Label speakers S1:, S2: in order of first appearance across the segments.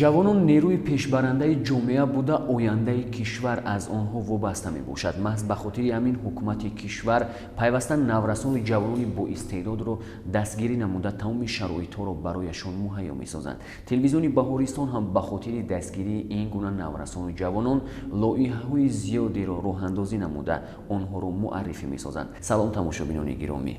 S1: Ҷавонон нерӯи пешбарандаи ҷомеа буда, ояндаи кишвар аз онҳо вобаста мебошад. Маҳз ба хотири ҳамин ҳукумати кишвар пайваста наврасону ҷавонони боистеъдодро дастгирӣ намуда, тамоми шароитҳоро барояшон муҳайё месозанд. Телевизиони Баҳористон ҳам ба хотири дастгирии ин гуна наврасону ҷавонон лоиҳаҳои зиёдеро роҳандозӣ намуда, онҳоро муаррифӣ месозанд. Салом, тамошобинони гиромӣ!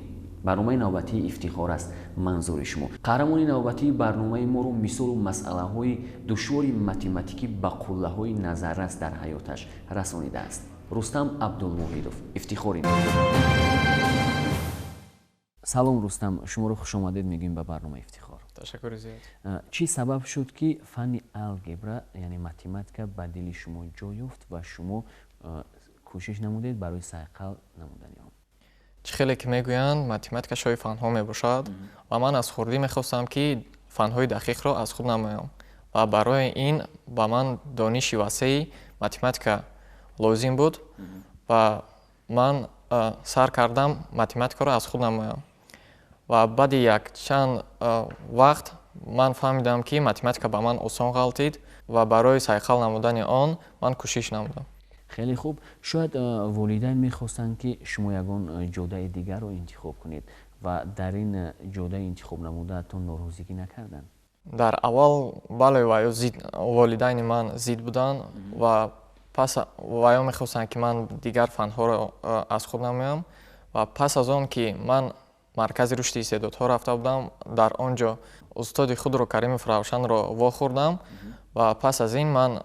S1: Барномаи навбатии «Ифтихор» аст манзури шумо. Қаҳрамони навбатии барномаи моро мисолу масъалаҳои душвори математикӣ ба қуллаҳои назаррас дар ҳаёташ расонидааст. Рустам Абдулвоҳидов, ифтихори. Салом, Рустам, шуморо хушомадед мегӯем ба барномаи «Ифтихор».
S2: Ташаккури зиёд.
S1: Чӣ сабаб шуд, ки фанни алгебра, яъне математика, ба дили шумо ҷой ёфт ва шумо кӯшиш намудед барои сайқал намудани он?
S2: Чӣ хеле ки мегӯянд, математика шоҳи фанҳо мебошад ва ман аз хурдӣ мехостам, ки фанҳои дақиқро аз худ намоям ва барои ин ба ман дониши васеи математика лозим буд ва ман сар кардам математикаро аз худ намоям ва баъди якчанд вақт ман фаҳмидам, ки математика ба ман осон ғалтид ва барои сайқал намудани он ман кӯшиш намудам.
S1: Хеле хуб. Шояд волидайн мехостанд, ки шумо ягон ҷодаи дигарро интихоб кунед ва дар ин ҷодаи интихоб намудаатон норозигӣ накарданд?
S2: Дар аввал бале, ва ё волидайни ман зид буданд ва пас ва ё мехостанд, ки ман дигар фанҳоро аз худ намоям. Ва пас аз он ки ман маркази рушди истеъдодҳо рафта будам, дар он ҷо устоди худро, Каримов Равшанро, вохӯрдам ва пас аз ин ман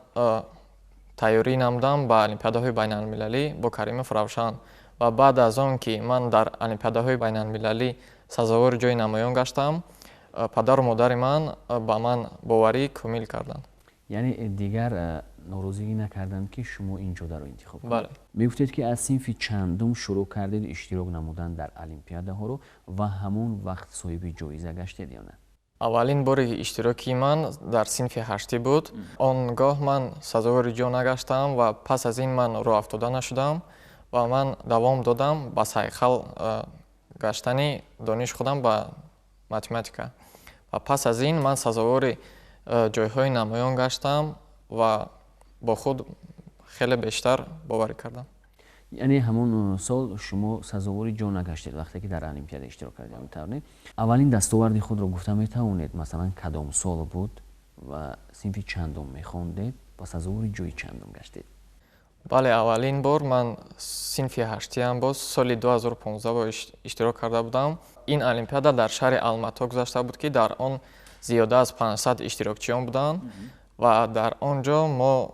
S2: тайёрӣ намудам ба олимпиадаҳои байналмилалӣ бо Каримов Равшан. Ва баъд аз он ки ман дар олимпиадаҳои байналмилалӣ сазовори ҷои намоён гаштам, падару модари ман ба ман боварии комил карданд.
S1: Яъне дигар норозигӣ накарданд, ки шумо ин ҷодаро интихоб кунед?
S2: Бале.
S1: Мегуфтед, ки аз синфи чандум шурӯъ кардед иштирок намудан дар олимпиадаҳоро ва ҳамон вақт соҳиби ҷоиза гаштед ё на?
S2: Аввалин бори иштироки ман дар синфи ҳаштӣ буд. Он гоҳ ман сазовори ҷо нагаштам ва пас аз ин ман роҳафтода нашудам ва ман давом додам ба сайқал гаштани дониши худам ба математика. Ва пас аз ин ман сазовори ҷойҳои намоён гаштам ва бо худ хеле бештар боварӣ кардам.
S1: Яъне ҳамон сол шумо сазовори ҷо нагаштед, вақте ки дар олимпиада иштирок кардед, ҳамин тавр, не? Аввалин дастоварди худро гуфта метавонед? Масалан, кадом сол буд ва синфи чандум мехондед ва сазовори ҷои чандум гаштед?
S2: Бале, аввалин бор ман синфи ҳаштиам боз соли 2015 бо иштирок карда будам. Ин олимпиада дар шаҳри Алмато гузашта буд, ки дар он зиёда аз 500 иштирокчиён буданд ва дар он ҷо мо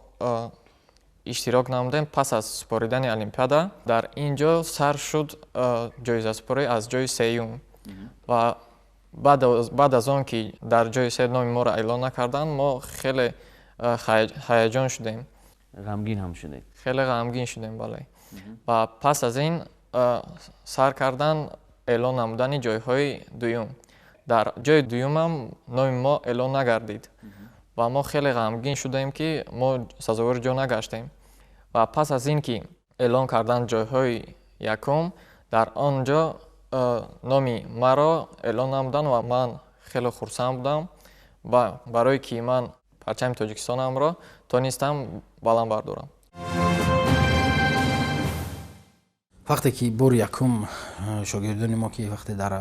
S2: иштирок намудем. Пас аз супоридани олимпиада дар ин ҷо сар шуд ҷоизасупорӣ аз ҷои сеюм ва баъд аз он ки дар ҷои се номи моро эълон накарданд, мо хеле ҳаяҷон шудем.
S1: Ғамгин ҳам шудед?
S2: Хеле ғамгин шудем, бале. Ва пас аз ин сар кардан эълон намудани ҷойҳои дуюм. Дар ҷои дуюмам номи мо эълон нагардид ва мо хеле ғамгин шудем, ки мо сазовори ҷо нагаштем. Ва пас аз ин ки эълон карданд ҷойҳои якум, дар он ҷо номи маро эълон намуданд ва ман хеле хурсанд будам, барое ки ман парчами Тоҷикистонамро тонистам баланд бардорам.
S3: Вақте ки бори якум шогирдони мо, ки вақте дар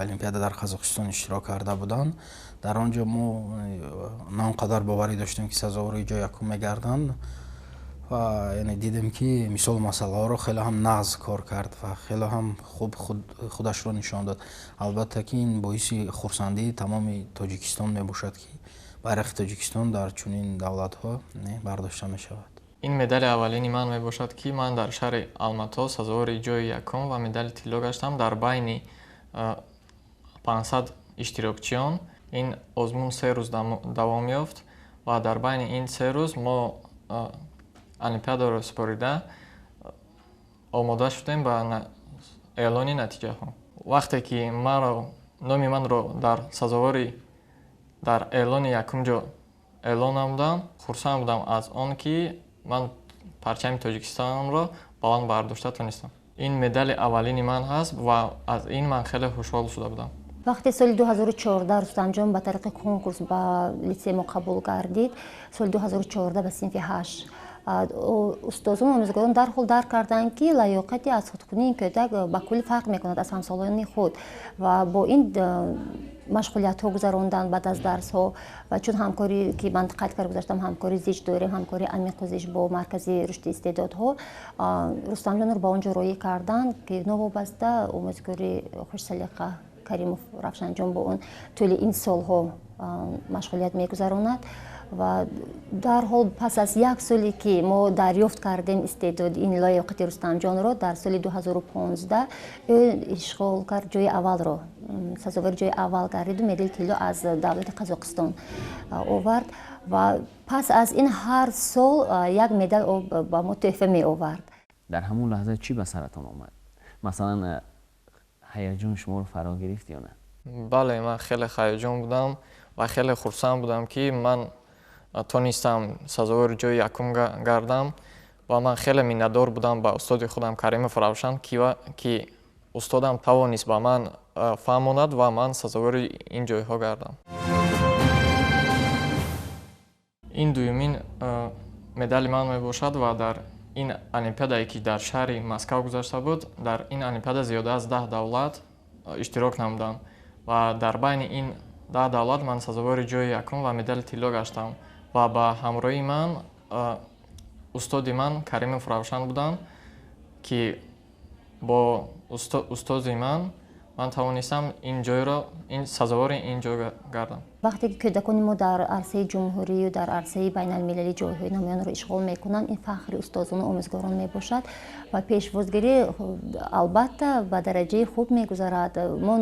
S3: олимпиада дар Қазоқистон иштирок карда буданд, дар он ҷо мо на он қадар боварӣ доштем, ки сазовори ҷои якум мегарданд. Ва яъне дидем, ки мисол масъалаҳоро хеле ҳам нағз кор кард ва хеле ҳам хуб худашро нишон дод. Албатта, ки ин боиси хурсандии тамоми Тоҷикистон мебошад, ки байрақи Тоҷикистон дар чунин давлатҳо бардошта мешавад.
S2: Ин медали аввалини ман мебошад, ки ман дар шаҳри Алмато сазовори ҷои якум ва медали тилло гаштам дар байни 500 иштирокчиён. Ин озмун 3 рӯз давом ёфт ва дар байни ин 3 рӯз мо олимпиадаро супорида омода шудем ба эълони натиҷаҳо. Вақте ки маро номи манро дар сазовори дар эълони якум ҷо эълон намуданд, хурсанд будам аз он ки ман парчами Тоҷикистонро баланд бардошта тонистам. Ин медали аввалини ман ҳаст ва аз ин ман хеле хушҳол шуда будам.
S4: Вақте соли 2014 Рустамҷон ба тариқи конкурс ба литсей мо қабул гардид, соли 2014 ба синфи 8, устозон омӯзгорон дарҳол дарк карданд, ки лаёқати аз худкунии ин кӯдак ба куллӣ фарқ мекунад аз ҳамсолони худ ва бо ин машғулиятҳо гузаронданд баъд аз дарсҳо. Ва чун ҳамкорӣ, ки ман қайд карда гузаштам, ҳамкории зич дорем, ҳамкории амиқу зич бо Маркази рушди истеъдодҳо, Рустамҷонро ба он ҷо роҳӣ карданд, ки новобаста омӯзгори хушсалиқа Каримов Равшанҷон бо он тӯли ин солҳо машғулият мегузаронад. Ва дарҳол пас аз як соле, ки мо дарёфт кардем истеъдоди ин лаёқати Рустамҷонро, дар соли 2015 ӯ ишғол кард ҷои аввалро, сазовори ҷои аввал гардиду медали тилло аз давлати Қазоқистон овард. Ва пас аз ин ҳар сол як медал ба мо тӯҳфа меовард.
S1: Дар ҳамон лаҳза чӣ ба саратон омад? Масалан, ҳаяҷон шуморо фаро гирифт ё на?
S2: Бале, ман хеле ҳаяҷон будам ва хеле хурсанд будам, ки ман тонистам сазовори ҷои якум гардам ва ман хеле миннатдор будам ба устоди худам Каримов Равшан, ки устодам тавонист ба ман фаҳмонад ва ман сазовори ин ҷойҳо гардам. Ин дуюмин медали ман мебошад ва дар ин олимпиадае, ки дар шаҳри Москав гузашта буд, дар ин олимпиада зиёда аз 10 давлат иштирок намуданд ва дар байни ин 10 давлат ман сазовори ҷои якум ва медали тилло гаштам ва ба ҳамроҳии ман устоди ман Каримов Равшан буданд, ки бо устози ман ман тавонистам ин ҷойро, ин сазовори ин ҷой гардам.
S4: Вақте ки кӯдакони мо дар арсаи ҷумҳурию дар арсаи байналмилалӣ ҷойҳои намоёнро ишғол мекунанд, ин фахри устозону омӯзгорон мебошад ва пешвозгирӣ албатта ба дараҷаи хуб мегузарад. Мо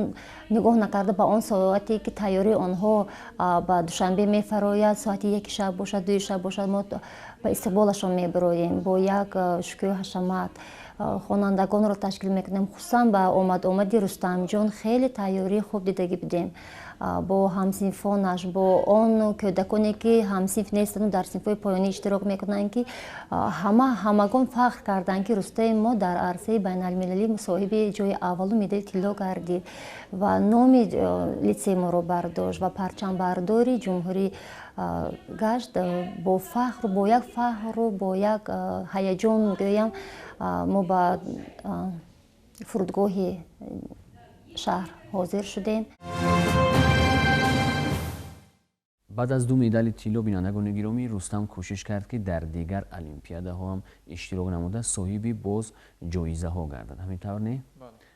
S4: нигоҳ накарда ба он соате, ки тайёрии онҳо ба Душанбе мефарояд, соати 1 шаб бошад, 2 шаб бошад, мо ба истиқболашон мебироем бо як шукӯҳу ҳашамат. Хонандагонро ташкил мекунем. Хусусан ба омад-омади Рустамҷон хеле тайёрии хуб дидагӣ будем бо ҳамсинфонаш, бо он кӯдаконе, ки ҳамсинф нестанду дар синфҳои поёнӣ иштирок мекунанд, ки ҳамагон фахр карданд, ки Рустами мо дар арсаи байналмилалӣ соҳиби ҷои аввалу медали тилло гардид ва номи литсеи моро бардошт ва парчамбардори ҷумҳурӣ гашт. Бо фахру, бо як фахру, бо як ҳаяҷон гӯям, мо ба фурудгоҳи шаҳр ҳозир шудем.
S1: Баъд аз ду медали тилло, бинандагони гиромӣ, Рустам кӯшиш кард, ки дар дигар олимпиадаҳо ҳам иштирок намуда, соҳиби боз ҷоизаҳо гардад. Ҳамин тавр, не?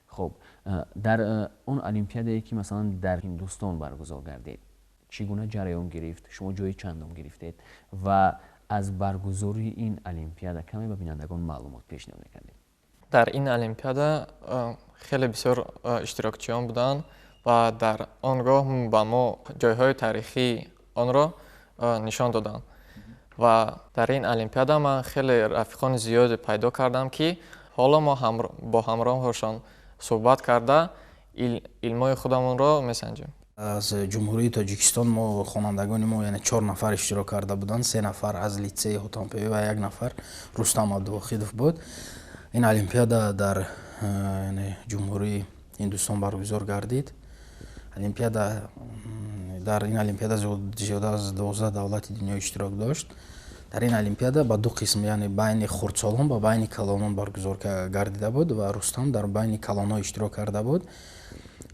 S1: Хуб, дар он олимпиадае, ки масалан дар Ҳиндустон баргузор гардид, чӣ гуна ҷараён гирифт? Шумо ҷои чандум гирифтед ва аз баргузории ин олимпиада каме ба бинандагон маълумот пешниҳод мекардед?
S2: Дар ин олимпиада хеле бисёр иштирокчиён буданд ва дар он гоҳ ба мо ҷойҳои таърихии онро нишон доданд. Ва дар ин олимпиада ман хеле рафиқони зиёде пайдо кардам, ки ҳоло мо бо ҳамроҳашон суҳбат карда илмҳои худамонро месанҷем.
S3: Аз Ҷумҳурии Тоҷикистон мо хонандагони мо, яъне 4 нафар иштирок карда буданд, 3 нафар аз литсеи Ҳотампӯӣ ва 1 нафар Рустам Абдувохидов буд. Ин олимпиада дар Ҷумҳурии Ҳиндустон баргузор гардид. Олимпиада дар ин олимпиада зиёда аз 12 давлати дунё иштирок дошт. Дар ин олимпиада ба ду қисм, яъне байни хурдсолон ва байни калонон баргузор гардида буд ва Рустам дар байни калонҳо иштирок карда буд.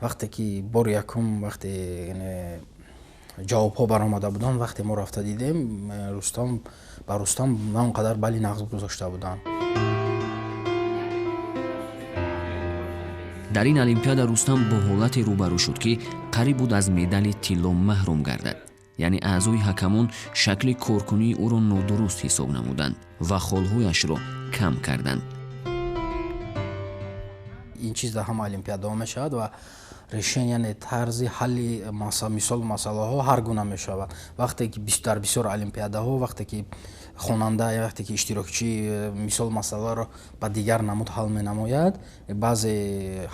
S3: Вақте ки бори якум вақте ҷавобҳо баромада буданд, вақте мо рафта дидем, Рустам ба Рустам на он қадар балли нағз гузошта буданд.
S1: Дар ин олимпиада Рустам бо ҳолате рӯбарӯ шуд, ки қариб буд аз медали тилло маҳрум гардад. Яъне аъзои ҳакамон шакли коркунии ӯро нодуруст ҳисоб намуданд ва холҳояшро кам карданд.
S3: Ин чиз дар ҳама олимпиадаҳо мешавад ва решение, яъне тарзи ҳалли мисол масъалаҳо ҳар гуна мешавад. Вақте ки дар бисёр олимпиадаҳо, вақте ки хонанда, вақте ки иштирокчӣ мисол масъаларо ба дигар намуд ҳал менамояд, баъзе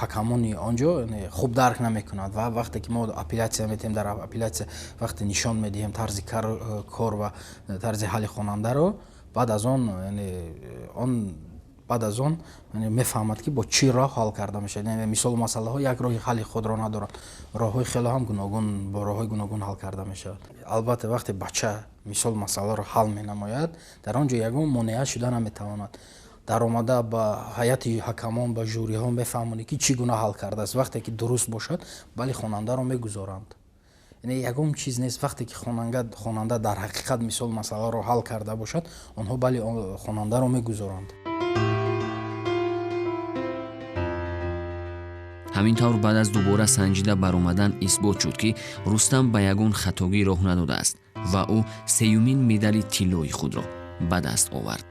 S3: ҳакамони он ҷо хуб дарк намекунад ва вақте ки мо апеллятсия метиҳем, дар апеллятсия вақте нишон медиҳем тарзи кор ва тарзи ҳалли хонандаро, баъд аз он, яъне он Баъд аз он мефаҳмад, ки бо чӣ роҳ ҳал карда мешавад. Яъне мисолу масъалаҳо як роҳи ҳалли худро надоранд, роҳҳои хеле ҳам гуногун, бо роҳҳои гуногун ҳал карда мешавад. Албатта, вақте бача мисол масъаларо ҳал менамояд, дар он ҷо ягон монеа шуда наметавонад. Даромада ба ҳайати ҳакамон, ба жюриҳо мефаҳмонӣ, ки чӣ гуна ҳал кардааст. Вақте ки дуруст бошад, бале, хонандаро мегузоранд. Яъне ягон чиз нест. Вақте ки хонанда дар ҳақиқат мисол масъаларо ҳал карда бошад, онҳо бале, хонандаро мегузоранд.
S1: Ҳамин тавр, баъд аз дубора санҷида баромадан исбот шуд, ки Рустам ба ягон хатогӣ роҳ надодааст ва ӯ сеюмин медали тиллои худро ба даст овард.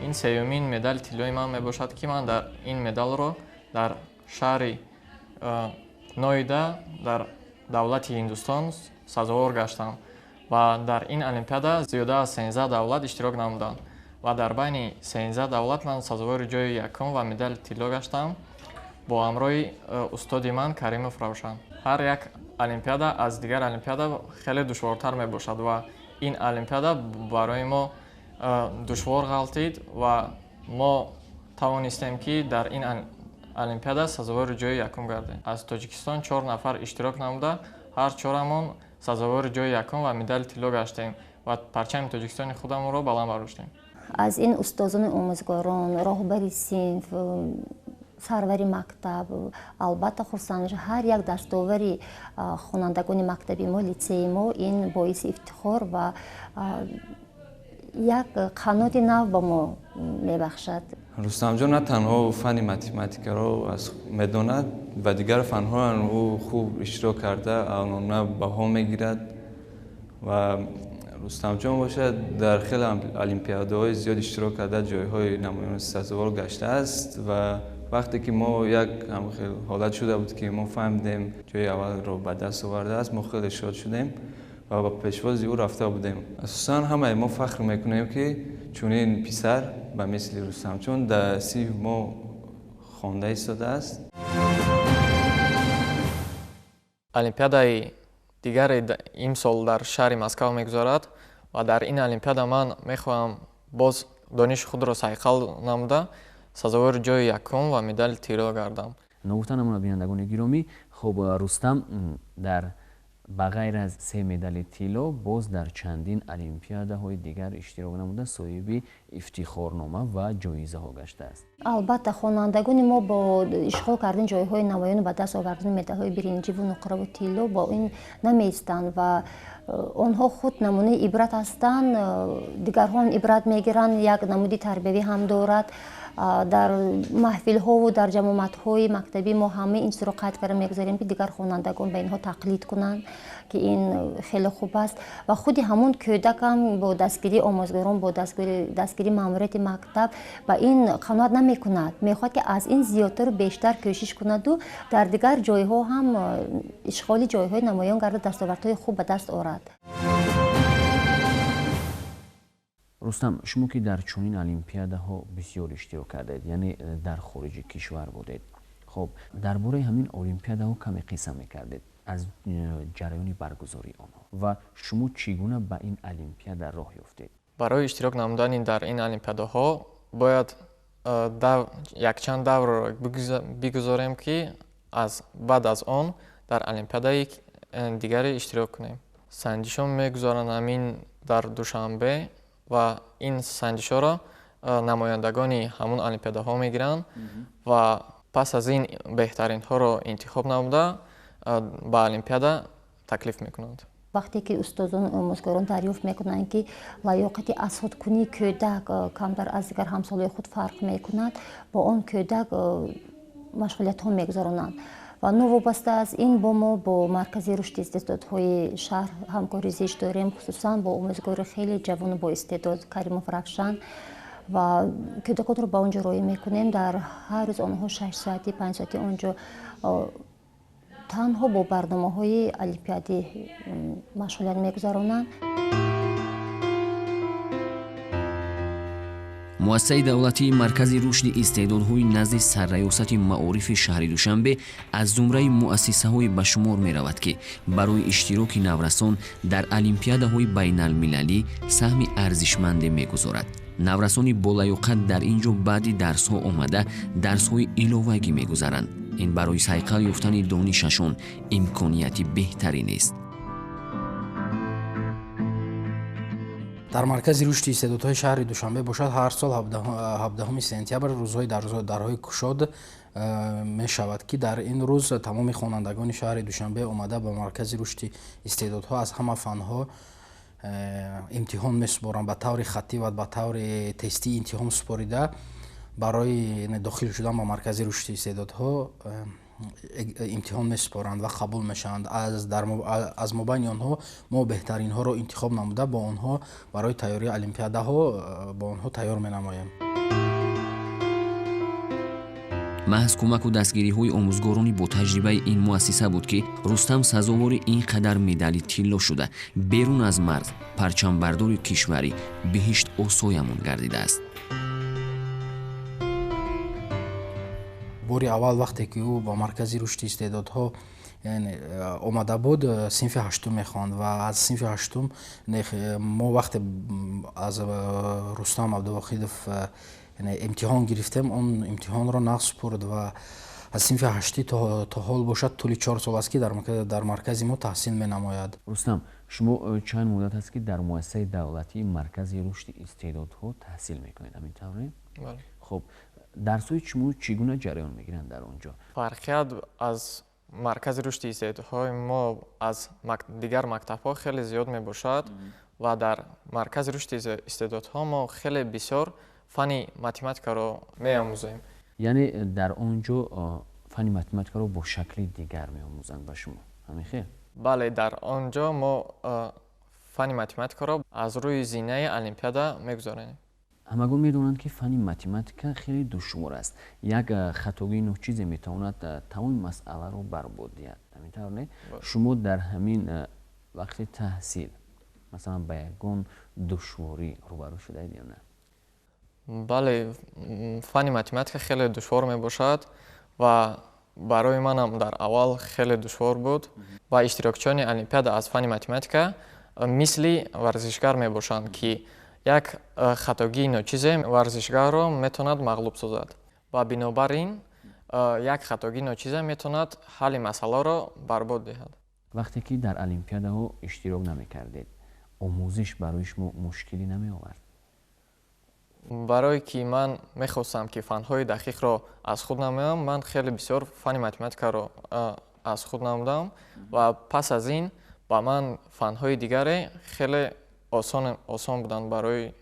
S2: Ин сеюмин медали тиллои ман мебошад, ки ман дар ин медалро дар шаҳри Ноида дар давлати Ҳиндустон сазовор гаштам ва дар ин олимпиада зиёда аз 13 давлат иштирок намуданд ва дар байни 13 давлат ман сазовори ҷои якум ва медали тилло гаштам бо ҳамроҳи устоди ман Каримов Равшан. Ҳар як олимпиада аз дигар олимпиада хеле душвортар мебошад ва ин олимпиада барои мо душвор ғалтид ва мо тавонистем, ки дар ин олимпиада сазовори ҷои якум гардем. Аз Тоҷикистон 4 нафар иштирок намуда, ҳар чорамон сазовори ҷои якум ва медали тилло гаштем ва парчами Тоҷикистони худамонро баланд бардоштем.
S4: Аз ин устозони омӯзгорон, роҳбари синф, сарвари мактаб албатта хурсанд. Ҳар як дастовари хонандагони мактаби мо, литсеи мо ин боиси ифтихор ва як қаноти нав ба мо мебахшад.
S5: Рустамҷон на танҳо фанни математикаро медонад ва дигар фанҳоро ӯ хуб иштирок карда, алона баҳо мегирад ва Рустамҷон бошад, дар хеле олимпиадаҳои зиёд иштирок карда, ҷойҳои намоён сазовор гаштааст. Ва вақте ки мо як ҳолат шуда буд, ки мо фаҳмидем ҷои аввалро ба даст овардааст, мо хеле шод шудем ва ба пешвози ӯ рафта будем. Асосан ҳамаи мо фахр мекунем, ки чунин писар ба мисли Рустамҷон дар синфи мо хонда истодааст.
S2: Олимпиадаи дигаре имсол дар шаҳри Москва мегузарад ва дар ин олимпиада ман мехоҳам боз дониши худро сайқал намуда, сазовори ҷои якум ва медали тилло гардам.
S1: Ногуфта намонад, бинандагони гиромӣ, хуб, Рустам дар ба ғайр аз се медали тилло боз дар чандин олимпиадаҳои дигар иштирок намуда, соҳиби ифтихорнома ва ҷоизаҳо гаштааст.
S4: Албатта, хонандагони мо бо ишғол кардани ҷойҳои намоёну ба даст овардани медалҳои биринҷиву нуқраву тилло бо ин намеистанд ва онҳо худ намунаи ибрат ҳастанд, дигарҳо ибрат мегиранд, як намуди тарбиявӣ ҳам дорад. Дар маҳфилҳову дар ҷамоатҳои мактабӣ мо ҳамаи ин чизро қайд карда мегузорем, ки дигар хонандагон ба инҳо тақлид кунанд, ки ин хеле хуб аст. Ва худи ҳамон кӯдакам бо дастгирии омӯзгорон, бо дастгирии маъмурияти мактаб ба ин қаноат намекунад, мехоҳад, ки аз ин зиёдтару бештар кӯшиш кунаду дар дигар ҷойҳо ҳам ишғоли ҷойҳои намоён гарда, дастовардҳои хуб ба даст орад.
S1: Рустам, шумо ки дар чунин олимпиадаҳо бисёр иштирок кардаед, яъне дар хориҷи кишвар будед, хоб, дар бораи ҳамин олимпиадаҳо каме қисса мекардед аз ҷараёни баргузории онҳо ва шумо чӣ гуна ба ин олимпиада роҳ ёфтед?
S2: Барои иштирок намудани дар ин олимпиадаҳо бояд якчанд даврро бигузорем, ки баъд аз он дар олимпиадаи дигаре иштирок кунем. Санҷишҳо мегузоранд ҳамин дар Душанбе ва ин санҷишҳоро намояндагони ҳамун олимпиадаҳо мегиранд ва пас аз ин беҳтаринҳоро интихоб намуда, ба олимпиада таклиф мекунанд.
S4: Вақте ки устозону омӯзгорон дарёфт мекунанд, ки лаёқати азхудкунии кӯдак камтар аз дигар ҳамсолаи худ фарқ мекунад, бо он кӯдак машғулиятҳо мегузаронанд. Ва новобаста аз ин бо мо бо Маркази рушди истеъдодҳои шаҳр ҳамкорӣ зич дорем, хусусан бо омӯзгори хеле ҷавону боистеъдод Каримов Равшан, ва кӯдаконро ба он ҷо роҳӣ мекунем. Дар ҳар рӯз онҳо 6 соати, 5 соати он ҷо танҳо бо барномаҳои олимпиадӣ машғулият мегузаронанд.
S1: Муассисаи давлатии Маркази рушди истеъдодҳои назди Сарраёсати маорифи шаҳри Душанбе аз зумраи муассисаҳое ба шумор меравад, ки барои иштироки наврасон дар олимпиадаҳои байналмилалӣ саҳми арзишманде мегузорад. Наврасони болаёқат дар ин ҷо баъди дарсҳо омада дарсҳои иловагӣ мегузаранд. Ин барои сайқал ёфтани донишашон имконияти беҳтарин аст.
S3: Дар Маркази рушди истеъдодҳои шаҳри Душанбе бошад, ҳар сол 17 сентябр рӯзҳои дарҳои кушод мешавад, ки дар ин рӯз тамоми хонандагони шаҳри Душанбе омада ба Маркази рушди истеъдодҳо аз ҳама фанҳо имтиҳон месупоранд, ба таври хаттӣ ва ба таври тестӣ имтиҳон супорида барои дохил шудан ба Маркази рушди истеъдодҳо имтиҳон месупоранд ва қабул мешаванд. Аз мобайни онҳо мо беҳтаринҳоро интихоб намуда бо онҳо барои тайёрии олимпиадаҳо бо онҳо тайёр менамоем.
S1: Маҳз кӯмаку дастгириҳои омӯзгорони бо таҷрибаи ин муассиса буд, ки Рустам сазовори ин қадар медали тилло шуда, берун аз марз парчамбардори кишвари биҳишт осоямон гардидааст.
S3: Бори аввал вақте ки ӯ ба Маркази рушди истеъдодҳо омада буд, синфи ҳаштум мехонд ва аз синфи ҳаштум мо вақте аз Рустам Абдувоҳидов имтиҳон гирифтем, он имтиҳонро нағз супурд ва аз синфи ҳаштӣ то ҳол бошад тӯли 4 сол аст, ки дар маркази мо таҳсил менамояд.
S1: Рустам, шумо чанд муддат аст, ки дар муассисаи давлатии Маркази рушди истеъдодҳо таҳсил мекунед, ҳамин тавр не?
S2: Бале.
S1: Хуб, дарсҳои шумо чӣ гуна ҷараён мегиранд дар он ҷо?
S2: Фарқият аз Маркази рушди истеъдодҳои мо аз дигар мактабҳо хеле зиёд мебошад ва дар Маркази рушди истеъдодҳо мо хеле бисёр фанни математикаро меомӯзем.
S1: Яъне дар он ҷо фанни математикаро бо шакли дигар меомӯзанд ба шумо, ҳамин хел?
S2: Бале, дар он ҷо мо фанни математикаро аз рӯи зинаи олимпиада мегузаронем.
S1: Ҳамагон медонанд, ки фанни математика хеле душвор аст. Як хатогии ночизе метавонад тамоми масъаларо барбод диҳад, ҳамин тавр не? Шумо дар ҳамин вақти таҳсил масалан ба ягон душворӣ рӯбарӯ шудаед ё на?
S2: Бале, фанни математика хеле душвор мебошад ва барои манам дар аввал хеле душвор буд ва иштирокчиёни олимпиада аз фанни математика мисли варзишгар мебошанд, ки як хатогии ночизе варзишгарро метавонад мағлуб созад ва бинобар ин як хатогии ночизе метавонад ҳалли масъаларо барбод диҳад.
S1: Вақте ки дар олимпиадаҳо иштирок намекардед, омӯзиш барои шумо мушкилӣ намеовард?
S2: Барое ки ман мехостам, ки фанҳои дақиқро аз худ намоям, ман хеле бисёр фанни математикаро аз худ намудам ва пас аз ин ба ман фанҳои дигаре хеле осон буданд барои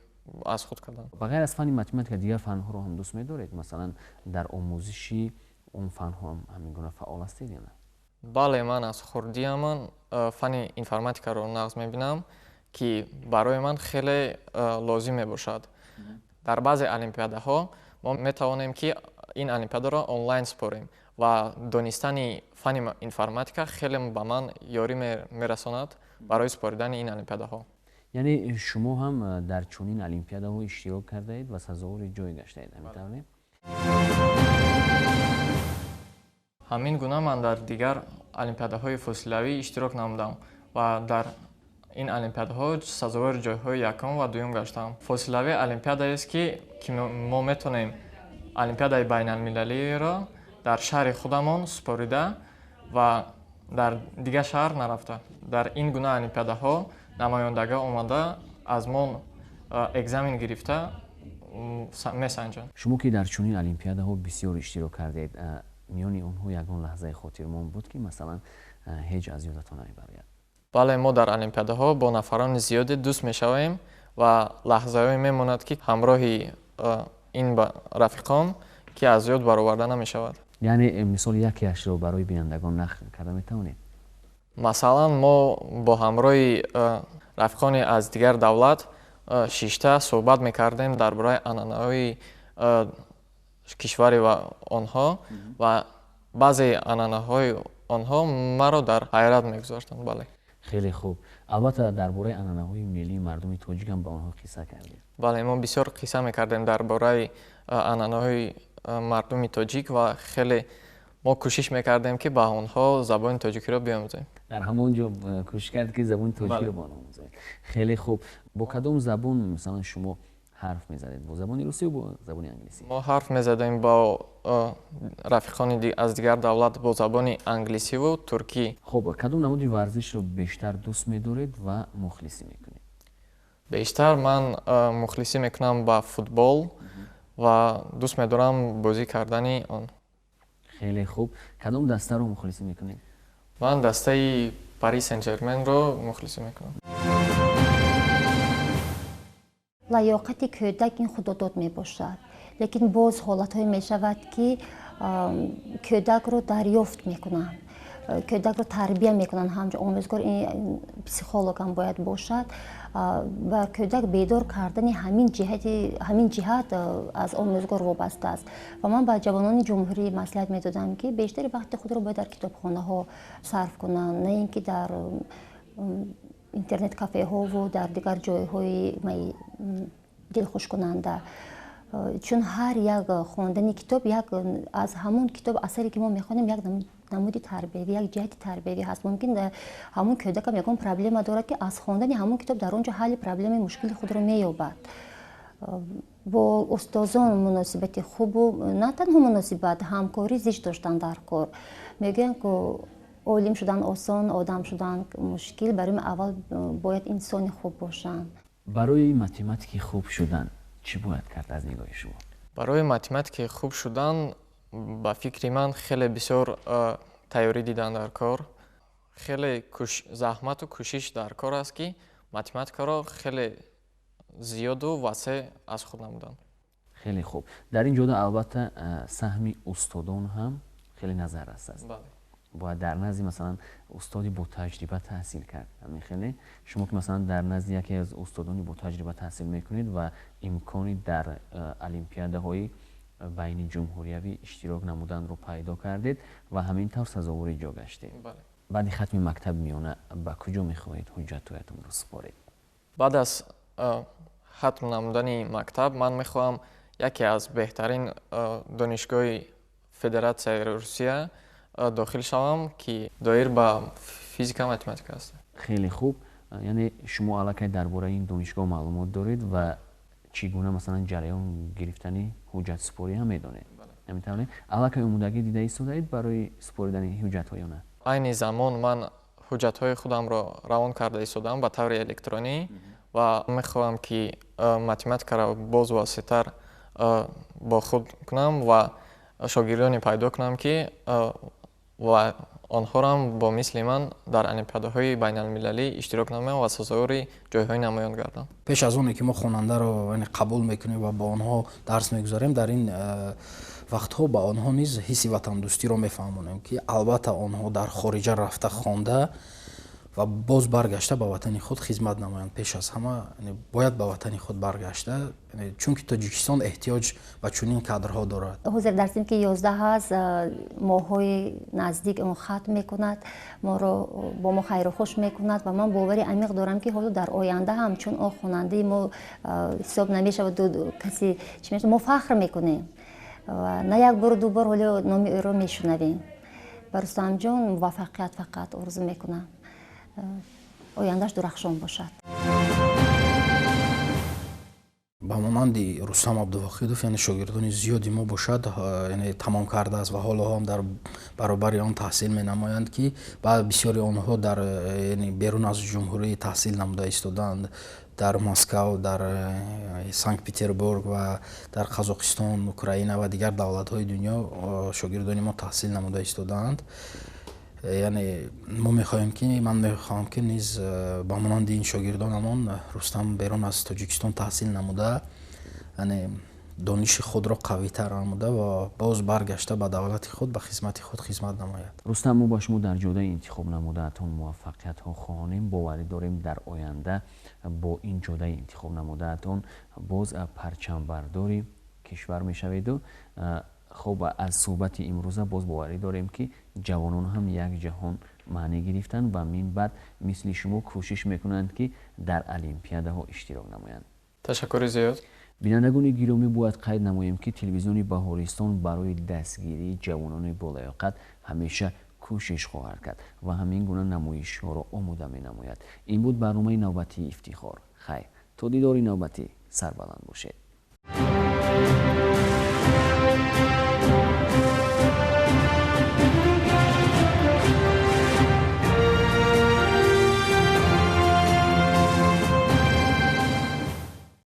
S2: аз худ кардан.
S1: Ба ғайр аз фанни математика дигар фанҳоро ҳам дӯст медоред? Масалан, дар омӯзиши он фанҳо ҳам ҳамин гуна фаъол ҳастед ё на?
S2: Бале, ман аз хурдиамон фанни информатикаро нағз мебинам, ки барои ман хеле лозим мебошад. Дар баъзе олимпиадаҳо мо метавонем, ки ин олимпиадаро онлайн супорем ва донистани фанни информатика хеле ба ман ёрӣ мерасонад барои супоридани ин олимпиадаҳо.
S1: Яъне шумо ҳам дар чунин олимпиадаҳо иштирок кардаед ва сазовори ҷой гаштаед, ҳамин тавр не?
S2: Ҳамин гуна ман дар дигар олимпиадаҳои фосилавӣ иштирок намудам ва дар ин олимпиадаҳо сазовори ҷойҳои якум ва дуюм гаштам. Фосилавӣ олимпиадаест, ки мо метавонем олимпиадаи байналмилалиро дар шаҳри худамон супорида ва дар дигар шаҳр нарафта. Дар ин гуна олимпиадаҳо намояндага омада аз мо экзамен гирифта месанҷанд.
S1: Шумо ки дар чунин олимпиадаҳо бисёр иштирок кардед, миёни онҳо ягон лаҳзаи хотирмон буд, ки масалан ҳеҷ аз ёдатон намебарояд?
S2: Бале, мо дар олимпиадаҳо бо нафарони зиёде дӯст мешавем ва лаҳзаҳое мемонад, ки ҳамроҳи ин рафиқон, ки аз ёд бароварда намешавад.
S1: Яъне мисол якеашро барои бинандагон нақл карда метавонед?
S2: Масалан, мо бо ҳамроҳи рафиқони аз дигар давлат шишта суҳбат мекардем дар бораи анъанаҳои кишвари онҳо ва баъзе анъанаҳои онҳо маро дар ҳайрат мегузоштанд. Бале.
S1: Хеле хуб. Албатта, дар бораи анъанаҳои миллии мардуми тоҷик ҳам ба онҳо қисса кардед.
S2: Бале, мо бисёр қисса мекардем дар бораи анъанаҳои мардуми тоҷик ва хеле мо кӯшиш мекардем, ки ба онҳо забони тоҷикиро биомӯзем.
S1: Дар ҳамон ҷо кӯшиш кардед, ки забони тоҷикиро ба онҳо омӯзед. Хеле хуб. Бо кадом забон, масалан, шумо ҳарф мезадед? Бо забони русӣ ё бо забони англисӣ?
S2: Мо ҳарф мезадем бо рафиқони аз дигар давлат бо забони англисиву туркӣ.
S1: Хуб, кадом намуди варзишро бештар дӯст медоред ва мухлисӣ мекунед?
S2: Бештар ман мухлисӣ мекунам ба футбол ва дӯст медорам бозӣ кардани он.
S1: Хеле хуб. Кадом дастаро мухлисӣ мекунед?
S2: Ман дастаи Пари Сен Жерменро мухлисӣ мекунам.
S4: Лаёқати кӯдак ин худодод мебошад, лекин боз ҳолатҳое мешавад, ки кӯдакро дарёфт мекунанд, кӯдакро тарбия мекунанд. Ҳамчун омӯзгор, психолог ҳам бояд бошад. Ба кӯдак бедор кардани ҳамин ҷиҳат аз омӯзгор вобаста аст. Ва ман ба ҷавонони ҷумҳурӣ маслиҳат медодам, ки бештари вақти худро бояд дар китобхонаҳо сарф кунанд, на ин ки дар интернет кафеҳову дар дигар ҷойҳои дилхушкунанда, чун ҳар як хондани китоб, як аз ҳамон китоб, асаре ки мо мехонем, як намуди тарбиявӣ, як ҷиҳати тарбиявӣ ҳаст. Мумкин ҳамон кӯдакам ягон проблема дорад, ки аз хондани ҳамон китоб дар он ҷо ҳалли проблемаи мушкили худро меёбад. Бо устозон муносибати хубу на танҳо муносибат, ҳамкорӣ зич доштан дар кор. Мегӯянд, ку олим шудан осон, одам шудан мушкил. Барои аввал бояд инсони хуб бошанд.
S1: Барои математики хуб шудан чӣ бояд кард аз нигоҳи шумо?
S2: Барои математики хуб шудан, ба фикри ман, хеле бисёр тайёрӣ дидан дар кор, хеле заҳмату кӯшиш дар кор аст, ки математикаро хеле зиёду васеъ аз худ намуданд.
S1: Хеле хуб. Дар ин ҷода, албатта, саҳми устодон ҳам хеле назаррас аст. Бояд дар назди, масалан, устоди ботаҷриба таҳсил кард. Ҳамин хеле шумо ки, масалан, дар назди яке аз устодони ботаҷриба таҳсил мекунед ва имкони дар олимпиадаҳои байни ҷумҳуриявӣ иштирок намуданро пайдо кардед ва ҳамин тавр сазовори ҷо гаштед. Баъди хатми мактаби миёна ба куҷо мехоҳед ҳуҷҷатҳоятонро супоред?
S2: Баъд аз хатм намудани мактаб ман мехоҳам яке аз беҳтарин донишгоҳи Федератсияи Русия дохил шавам, ки доир ба физика, математика аст.
S1: Хеле хуб. Яъне шумо аллакай дар бораи ин донишгоҳ маълумот доред ва чӣ гуна, масалан, ҷараён гирифтани ҳуҷҷатсупорӣ ҳам медонед. Ҳамин тавр, аллакай омодагӣ дида истодаед барои супоридани ҳуҷҷатҳо ё на?
S2: Айни замон ман ҳуҷҷатҳои худамро равон карда истодам ба таври электронӣ ва мехоҳам, ки математикаро боз васеътар бо худ кунам ва шогирдоне пайдо кунам, ки ва онҳоро бо мисли ман дар олимпиадаҳои байналмилалӣ иштирок намоянд ва сазовори ҷойҳои намоён гарданд.
S3: Пеш аз оне ки мо хонандаро қабул мекунем ва бо онҳо дарс мегузарем, дар ин вақтҳо ба онҳо низ ҳисси ватандӯстиро мефаҳмонем, ки албатта онҳо дар хориҷа рафта хонда ва боз баргашта ба ватани худ хизмат намоянд. Пеш аз ҳама бояд ба ватани худ баргашта, чунки Тоҷикистон эҳтиёҷ ба чунин кадрҳо дорад.
S4: Ҳозир дар синфи 11 ҳаст, моҳҳои наздик он хатм мекунад, моро бо мо хайру хуш мекунад ва ман бовари амиқ дорам, ки ҳоло дар оянда ҳам, чун он хонандаи мо ҳисоб намешавад, каси чӣ мешавад, мо фахр мекунем ва на як бору ду бор ҳоло номи ӯро мешунавем. Ба Рустамҷон муваффақият фақат орзу мекунам, ояндаш дурахшон бошад.
S3: Ба монанди Рустам Абдувоҳидов, яъне шогирдони зиёди мо бошад, яъне тамом кардааст ва ҳоло ҳам дар баробари он таҳсил менамоянд, ки баъд бисёри онҳо дар яъне берун аз ҷумҳурӣ таҳсил намуда истодаанд, дар Москав, дар Санкт Петербург ва дар Қазоқистон, Украина ва дигар давлатҳои дунё шогирдони мо таҳсил намуда истодаанд. Яъне мо мехоҳем, ки ман мехоҳам, ки низ ба монанди ин шогирдонамон Рустам берун аз Тоҷикистон таҳсил намуда, яъне дониши худро қавитар намуда ва боз баргашта ба давлати худ, ба хизмати худ хизмат намояд.
S1: Рустам, мо ба шумо дар ҷодаи интихоб намудаатон муваффақиятҳо хоҳонем. Боварӣ дорем, дар оянда бо ин ҷодаи интихоб намудаатон боз парчамбардори кишвар мешаведу. Хуб, аз суҳбати имрӯза боз боварӣ дорем, ки ҷавонон ҳам як ҷаҳон Маънӣ гирифтанд ва мин баъд мисли шумо кӯшиш мекунанд, ки дар олимпиадаҳо иштирок намоянд.
S2: Ташаккури зиёд.
S1: Бинандагони гиромӣ, бояд қайд намоем, ки телевизиони Баҳористон барои дастгирии ҷавонони болаёқат ҳамеша кӯшиш хоҳад кард ва ҳамин гуна намоишҳоро омода менамояд. Ин буд барномаи навбатии Ифтихор. Хайр, то дидори навбатӣ сарбаланд бошед.